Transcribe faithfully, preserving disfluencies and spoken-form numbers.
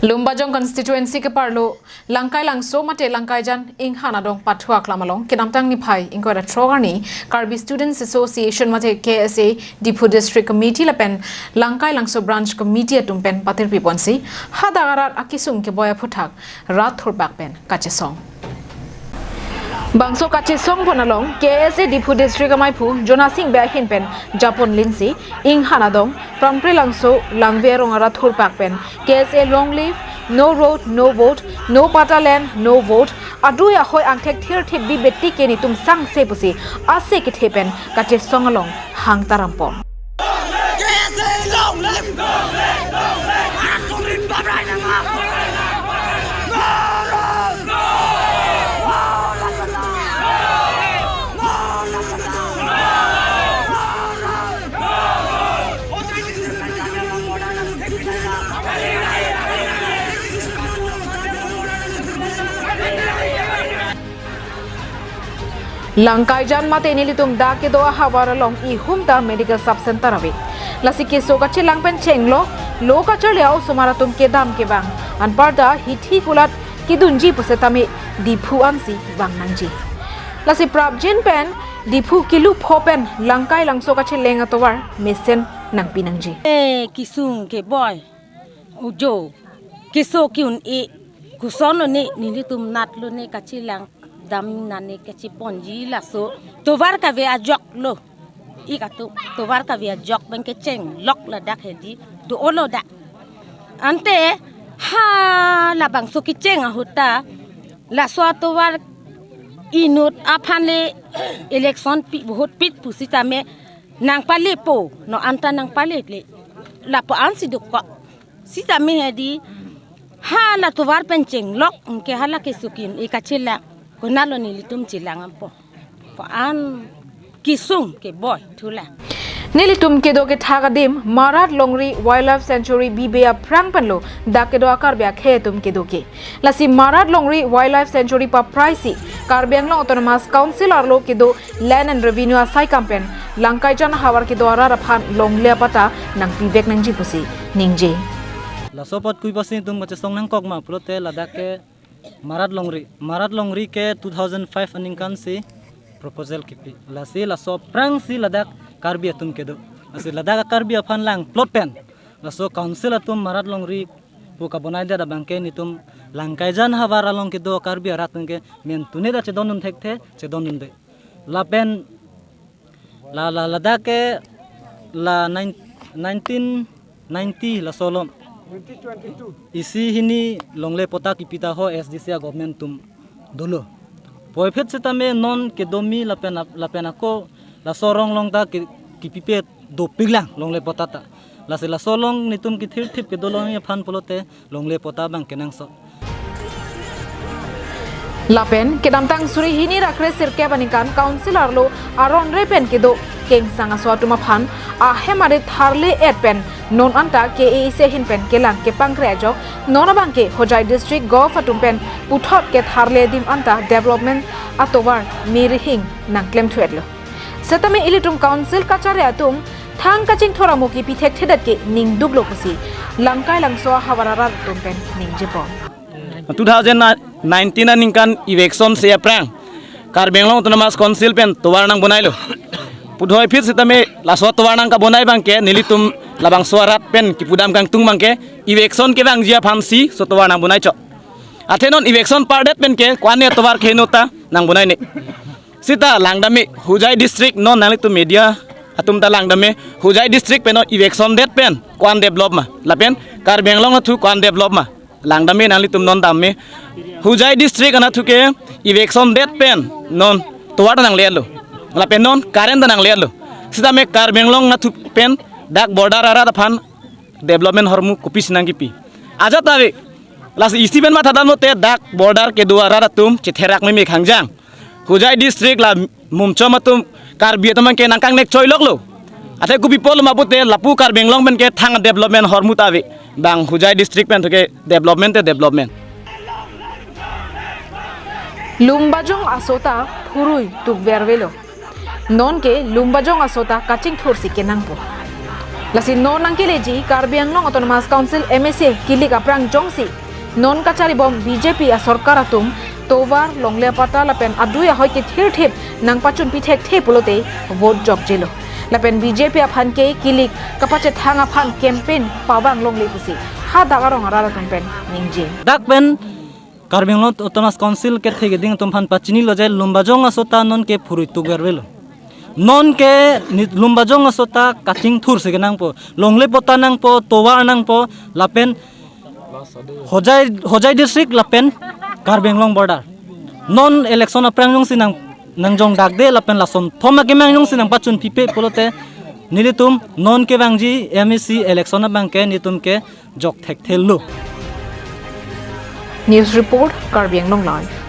Lumbajong constituency keparlo Langkai Langso mate Langkaijan Inghan adong pathu aklam along kedamtang niphai ingkoi ra throk arni Karbi Students Association mate K S A Diphu District Committee lapen Langkai Langso Branch Committee atum pen patirpi ponsi hadak arat akesung keboi aphuthak rat thurpak pen kachesong. Bangso kachesong pon along K S A Diphu District amaiphu Jonasing Bey ahin pen japon linsi Inghan adong Prampre Langso Langve arong arat thurpak pen K S A long live, no road, no vote, no patta land, no vote, adui ahoi angthek thirthip bi beti ke netum sangse pusi ase kethe pen kachesong along hang taram pon. Langkaijan mate nelitum dak kedo ahavar along ihum ta medical sub center ave. Lasi keso kachelang pen chenglok, lo kacharli a-osomar atum kedam kevang, anparta hithi kulat kedunji pusitame Diphu ansi vang nangji. Lasi prapjin pen Diphu kilu pho pen Langkai Langso kacheleng atovar mesen nangpi nangji. Eh, kesung keboi. Ujo, keso ke-un-e, koson lo ne, nelitum nat lo ne kachelang, dam nane kacheponji laso. Tovar kave ajok lo. Ik atum, tovar kave ajok pen kechenglok ladak hedi, do-o lo dak. Ante, ha, labangso kecheng ahut ta, laso atovar inut aphan le election pi, vote pit pusitame nangpalepo, non anta nangpalele. Lapu-an si dokok. Sitame hedi, ha la tovar pen chenglok, anke hala keso ke-un-e kachelang, konatlo nelitum chelang dampo. Pu-an kesung keboi thulang. Nelitum kedo kethak adim, Marat Longri Wildlife Sanctuary bibe aphrang penlo, dak kedo a-Karbi akhei atum kedo ke. Lasi Marat Longri Wildlife Sanctuary papraisi, Karbi Anglong Autonomous Council arlo kedo Land and Revenue asaikam pen Langkaijan ahavar kedo arat aphan longle apatta nangpivek nangji pusi ningje. Laso apot koipasi netum kachesong nangkok ma pulote ladak ke Marat Longri. Marat Longri ke two thousand five aningkan si proposal kipi. Lasi laso aphrangsi ladak Karbi atum kedo. Lasi ladak a-Karbi aphan lang plot pen laso council atum Marat Longri pu kabonai det abangke netum Langkaijan ahavar along kedo Karbi arat atum ke mentu ne ta chedondun thekthe, chedondunde. Lapen la, la, ladak ke la nine-, nineteen ninety laso along isi hini longle patta kipi ta ho S D C a-government atum dolo. Puvoiphit sitame non kedomi lapen ap-, lapen ako laso arong along ta ke-, kipipe dopiklang longle patta ta. Lasi laso along netum kethirthip kedo longle aphan pulote longle patta abang kenangsot. Lapen kedamtang suri hini ra kre sirkep aningkan council arlo aron re pen kedo kengsang aso atum aphan ahem arit tharle et pen non anta K A A C ahin pen kelang kepangkre ajok non abangke Hojai district govt atum pen puthot ketharle adim anta development atovar mirihing nangklemthu etlo. Setame ilitum council kachari atum thang kachingthur amo kipi thekthedet ke ningduklo pusi Langkai Langso ahavar arat atum pen ningjepon. Two thousand nineteen aningkan election si aphrang Karbi Anglong Autonomous Council pen tovar nangbonailo. Puvoiphit sitame laso tovar nangkabonai abangke nelitum labangso arat pen kipudam kangtung abangke election kevangji aphansi laso tovar nangbonai chot. Athe non election pardet pen ke ko-an ne tovar keheno ta nangbonai ne. Sita langdam me Hojai district non nanglitum media atum ta langdam me Hojai district pen non election det pen ko-an develop ma lapen Karbi Anglong athu ko-an develop ma langdam me nanglitum non dam me Hojai district anatthu ke election det pen non tovar ta nanglelo lapen non current ta nanglelo sitame Karbi Anglong anatthu pen dak border arat aphan development ahormu kopisi nangkipi ajat ave. Lasi isi pen matha damlote dak border kedo arat atum chetherak meme khangjang. Hojai district la mumchom atum Karbi atum ke nangkangnek choiloklo. Athe kopi apotlo ma pulote lapu Karbi Anglong pen ke thang development ahormu ta ave. Bang Hojai district pen thu ke development te development. Lumbajong aso ta phurui tukvervelo. Non ke Lumbajong aso ta kachingthur si kenangpo. Lasi non nangkeleji Karbi Anglong Autonomous Council M A C kilik aphrang jongsi non kacharibom B J P asorkar atum tovar, longle apatta lapen adui ahoi kethirthip nangpachunpi thekthe pulote vote jokjelo. Lapen B J P aphan ke kilik kapachethang aphan campaign pavang longle pusi hadak arong arat atum pen ningje. Dak pen Karbi Anglong Autonomous Council kethe keding atum aphan pachinilo je Lumbajong aso ta non ke phurui tukvervelo. Non ke ni Lumbajong aso ta kachingthursi kenangpo. Longle patta nangpo, tovar nangpo, lapen Hojai, Hojai district lapen Karbi Anglong border. Non election aphrang jongsi nang, nangjongdakde lapen lason thom akemang jongsi nangpachunpipe pulote nelitum non kevangji M A C election abang ke nelitum ke jok thekthelo. News report, Karbi Anglong Live.